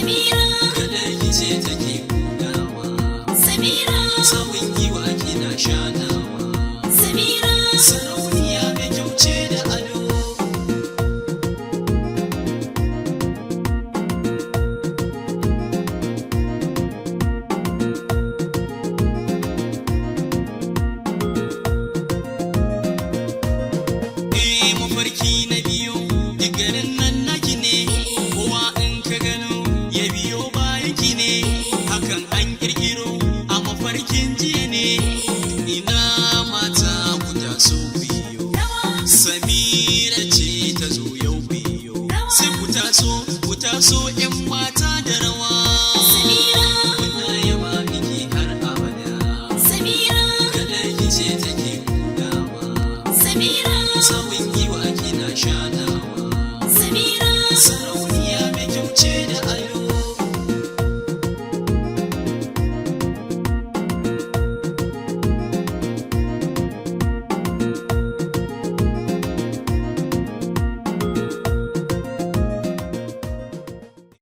Samira. Kadar ki ce take bugawa. Samira. Sawun giwa kina shanawa. Samira. Sarauniya mai kyau ce da ado. Eh, mafarki na biyo, garin nan naki ne, kowa in ka gano ya biyo bayan ki ne, hakan an kirkiro a mafarkin jiya ne. Ina mata, ku taso biyo, Samira ce ta zo yau biyo, sai ku taso, ku taso 'yan mata da rawa. Samira. Muna yaba miki har abada. Samira. Kadar ki ce take bugawa. Samira. Sawun giwa kina shanawa. Samira. Sarauniya mai kyau ce da ado.